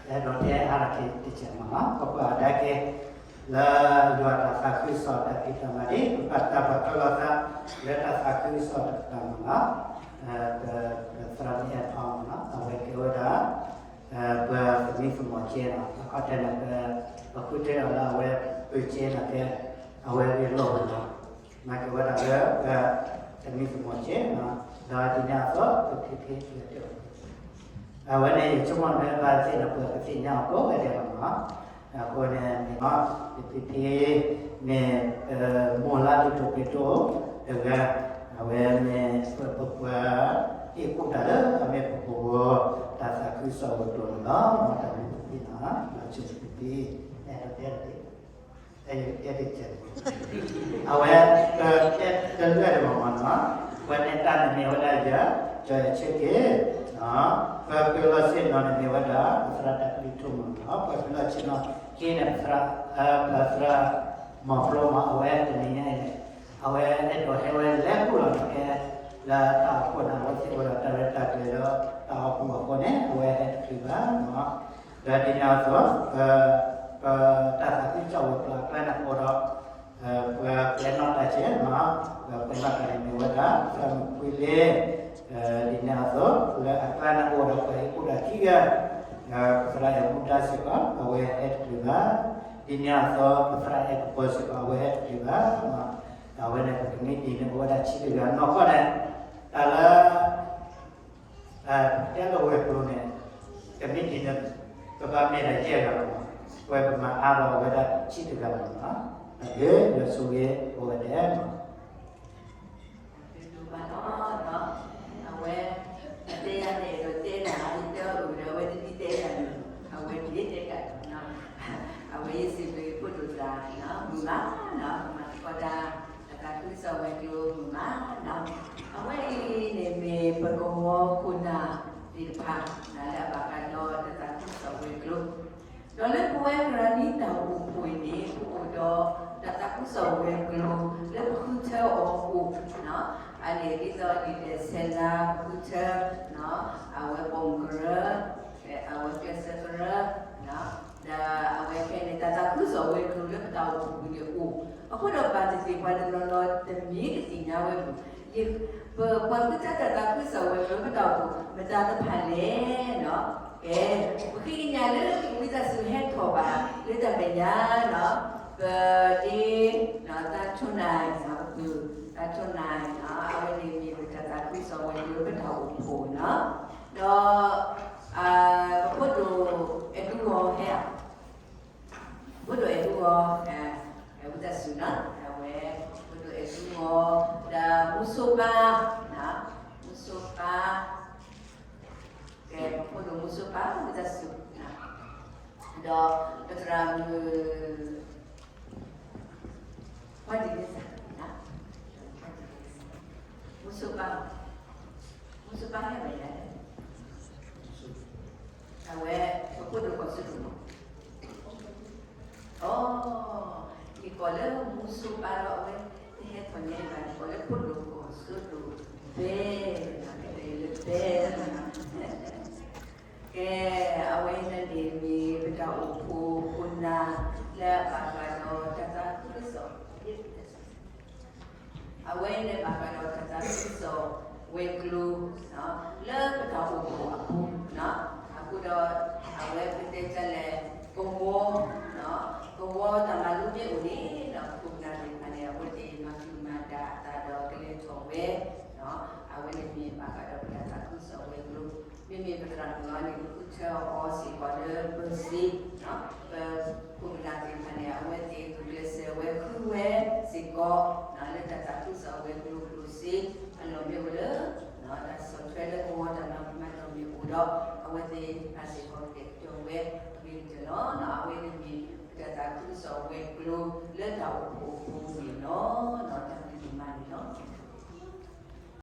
အဲၣ်ဒိးတဲအါထီၣ်က့ၤတစဲးမ့ၢ်နီၤ, ပကွၢ်အဒါက့ၤ လၢယွၤတၢ်သးခုကစီၣ်တၢ်ဖံးတၢ်မၤဒ် ပဘၣ်တၢ်ပာ်တီလိာ်သး လၢတၢ်သးခုကစီၣ်တၢ်ဖံးတၢ်မၤလီၤ. ပသရၣ်မုၣ်အဲၣ်ဖီမ့ၢ်နီၤ အဝဲကဲဝဲဒၣ် ပသမံသမိးကဲနီၤ, အခီတဲန့ၣ် ပဃုထၢအီၤလၢအဝဲ ပကဲနီၤကဲ အဝဲဂ့ၢ်လိာ်ဝဲလီၤ. မၤက့ၤဝဲဒၣ်လၢ ပသမံသမိးကဲနီၤ, ဒီးဒ်န့ၣ်အသိး ပဖံဖံ အဝဲန့ၣ် ယဆိကမိၣ်လၢဘၣ်သ့ၣ်ဒီး ပကသ့ၣ်ညါအီၤကိးဂၤဒဲးလီၤနီၤ. အဃိန့ၣ် မ့ၢ်နီၤ ပဖံဖံ မ့ၢ် မိၢ်လါဒုးဒိၣ်ပှ့ၤဒိၣ်တဂၤ, အဝဲမ့ၢ် ပပှၤ ဟ့ၣ်ကူၣ်တၢ်လၢအမ့ၢ်ပပဂီၢ် တၢ်သးခုကစီၣ်ဝဲၤကျိၤန့ၣ်လီၤ. တၢ်မ့ၢ်ဖံဖံနီၤ, လီၤဆိဖံဖံ အဲၣ်ဒိးတဲတၢ် အဲၣ်ဒိးတဲတၢ် အဝဲ ပတဲတလွဲၢ်တမံၤမ့ၢ်နီၤ, ပှၤနဲၣ်တၢ်န့ၣ်မ့ၢ်ဝဲဒၣ်ယၤ ကၠီၤယၤဆၢက့ၤ, ပပၢၤလီၢ်ဆ့ၣ်နီၤန့ၣ်မ့ၢ်ဝဲဒၣ် ပသရၣ်တၢ်ကလုၢ်ထူမ့ၢ်နီၤ, ပပၢၤလီၢ်ဆ့ၣ်နီၤက့ၤန့ၣ် ပသရၣ် ပသရၣ်မီၤပျီမ့ၢ် အဝဲတနံၤညါအံၤန့ၣ် အဝဲအဲၣ်ဒိးဟဲဝဲလဲၤကူၣ်လီၤန့ၣ်ကဲ လၢတၢ်အိၣ်ဖှိၣ်န့ၣ် အဝဲသ့ၣ်အိၣ်ဒီးတၢ်ရဲၣ်တၢ်ကျဲၤလၢတၢ်အိၣ်ဖှိၣ်အဃိန့ၣ် အဝဲဟဲတချုးဘၣ်နီၤ. ဒီးဒ်န့ၣ်အသိး ပ ပတၢ်သးခုကစီၣ်ဝဲၤကျိၤအကျါန့ၣ်အိၣ်ဒီး ပှၤပှဲၤနီၣ်တၢ်ကဲနီၤ, ပှၤပှဲၤနီၣ်တၢ်န့ၣ်မ့ၢ်ဝဲဒၣ် သရၣ်မုၣ်ခွံလ့, ဒ်န့ၣ်အသိး လၢအကျါန့ၣ်အိၣ်ဒီးပှၤဟ့ၣ်ကူၣ်တၢ်ခံဂၤ, ပသရၣ်အဲၣ်မူဒါစ့ၢ်ကီး အဝဲဟဲတချုးဘၣ်, ဒ်န့ၣ်အသိး ပသရၣ်အဲၣ်ကပီၤစ့ၢ်ကီး အဝဲဟဲတချုးဘၣ်, အဝဲန့ၣ် ပကမ့ၢ်ဒ်န့ၣ် အိၣ်ဝဲဒၣ်ဆံတဂၤနီၢ်ကီၢ်န့ၣ်, တၢ်လၢ ပတဲလၢဝဲၤကျိၤန့ၣ် ကမ့ၢ်ဒ်န့ၣ် ကဘၣ်မ့ၢ်ဒၣ်ယဲၢ်ဂၤလီၤ, ပဝဲပမၤအါထီၣ်ဝဲဒၣ်ဆံတဂၤလီၤ, လၢယွၤဆိၣ်ဂ့ၤအိၣ်ဝဲဒၣ်လီၤ. ဒိၣ်ဒိၣ်မးလီၤ, အဝဲ အတဲယၤန့ၣ် အဲၣ်ဒိးတဲနၤ ယတဲအီၤဒီး အဝဲတမ့ၢ်တဲယၤန့ၣ် အဝဲတမ့ၢ်တဲယၤန့ၣ်, အဝဲယစံးဘျုးယဖှိၣ်ဒိၣ်သးနီၤ, မုာ်မးနီၤ, မၤသကိးတၢ် တၢ်သးခုကစီၣ်ဝဲၤကျိၤမုာ်မးနီၤ, အဝဲအံၤန့ၣ်မ့ၢ်ပကဝီၤခိၣ်နၢ်သ့ၣ်တဖၣ် လၢအဘၣ်ဃးဒီးတၢ်သးခုကစီၣ်ဝဲၤကျိၤ ဒီးလၢပဝဲကရၢနံတၢ်အိၣ်ဖှိၣ်န့ၣ် ပအိၣ်ဒီးတၢ်သးခုကစီၣ်ဝဲၤကျိၤ လၢပဃုထၢအီၤအိၣ်, အန့ၣ်ဒ်သိးဒ်လဲၣ်ဆဲးလါ ပဃုထၢ အဝဲပိာ်မုၣ်ကရၢ, အဝဲကျဲးစၢးကရၢ, ဒီးအဝဲခဲအံၤန့ၣ် တၢ်သးခုကစီၣ်ဝဲၤကျိၤလၢပတၢ်အိၣ်ဖှိၣ်ပူၤန့ၣ်အိၣ်, အဃိဒီးဘၣ်သ့ၣ်သ့ၣ်ပှၤတနီၤနီၤတမ့ၢ်ကသ့ၣ်ညါဝဲပူၤ, ပှၤဃုထၢတၢ်သးခုကစီၣ်ဝဲၤကျိၤလၢပတၢ်အိၣ်ဖှိၣ် မတၤတဖၣ်လဲၣ်နီၤ, ကဲ, ပဃ့ကညးလၢပဝံသးစူၤဟဲထီၣ်ဘၣ်လၢတၢ်မဲာ်ညါနီၤ, ပဒ့ သးထိၣ်နၤ ပပုၢ် သးထိၣ်နၤနီၤ, အဝဲန့ၣ်မ့ၢ်ပတၢ်သးခုကစီၣ်ဝဲၤကျိၤလၢပတၢ်အိၣ်ဖှိၣ်နီၤ, ဒီး ပဖိဒိၣ်အဲၣ်ဒူဂီၤဟဲဧါ, ဖိဒိၣ်အဲၣ်ဒူဂီၤ, ဝံသးစူၤနီၤ, အဝဲ ဖိဒိၣ်အဲၣ်ဒူဂီၤ, ဒီးမူဆိပၢ်, မူဆိပၢ်, ကဲ ပဖိဒိၣ်မူဆိပၢ် ဝံသးစူၤ, ဒီးပသရၣ်မုၣ် ဖီဒံးလ့စၢ်, မူဆိပၢ်, မူဆိပၢ်ဟဲဘၣ်ယၤလဲၣ်, အဝဲ ပဖိဒိၣ်ကီၢ်စဲၣ်ဒိၣ်မး, အိ, ယကိးလၢမူဆိပၢ်ဒီးအဝဲ တဟဲထီၣ်ညါအံၤဘၣ်, ယကိးလၢဖိဒိၣ်ကီၢ်စဲၣ်ဒိၣ်ဘဲ, လၢဘဲ ကဲ, အဝဲန့ၣ်န့ၣ်မ့ၢ်ပတၢ်အိၣ်ဖှိၣ်ခိၣ်နၢ် လၢအဘၣ်ဃးဒီးတၢ်သးခုကစီၣ်, အဝဲန့ၣ်ဘၣ်ဃးဒီးတၢ်သးခုကစီၣ်ဝဲၤကျိၤ လၢပတၢ်အိၣ်ဖှိၣ်အပူၤ, အဃိဒီး အဝဲပတဲဒ်လဲၣ် ကဝီၤ, ကဝီၤတၢ်မၤလိမ့ၢ်အိၣ်န့ၣ် ခိၣ်နၢ်သ့ၣ်တဖၣ်န့ၣ် အဝဲသ့ၣ်မၤဃုာ်မၤဒၣ်အသးဒီးကလဲၤထီၣ်ဝဲ, အဝဲန့ၣ်မ့ၢ်ဘၣ်ဃးဒီးပတၢ်သးခုကစီၣ်ဝဲၤကျိၤ, မ့မ့ၢ်ပသရၣ်မုၣ်အီၤန့ၣ် ပဃုထၢအီၤစ့ၢ်ကီးလၢပစ့, ပခိၣ်နၢ်သ့ၣ်တဖၣ်န့ၣ် အဝဲသ့ၣ်ဂုာ်ကျဲးစၢးဝဲဃုဝဲစ့ၢ်ကီး လၢတၢ်သးခုကစီၣ်ဝဲၤကျိၤကျိၣ်စ့, အလီၢ်မ့ၢ်အိၣ်လၢ တၢ်ဆီၣ်ထွဲလၢကဝီၤတၢ်မၤမၤလီၢ်မ့ၢ်အိၣ်ဒီး အဝဲသ့ၣ်အစ့ၢ်ကီးကတဲာ်ကတီၤဝဲအဂ့ၢ်ကတၢၢ်လီၤ. အဝဲန့ၣ်မ့ၢ်ပတၢ်သးခုကစီၣ်ဝဲၤကျိၤလၢတၢ်အိၣ်ဖှိၣ်အပူၤန့ၣ်လီၤ. တၢ်ဘျုးဒိၣ်မးန့ၣ်လီၤ.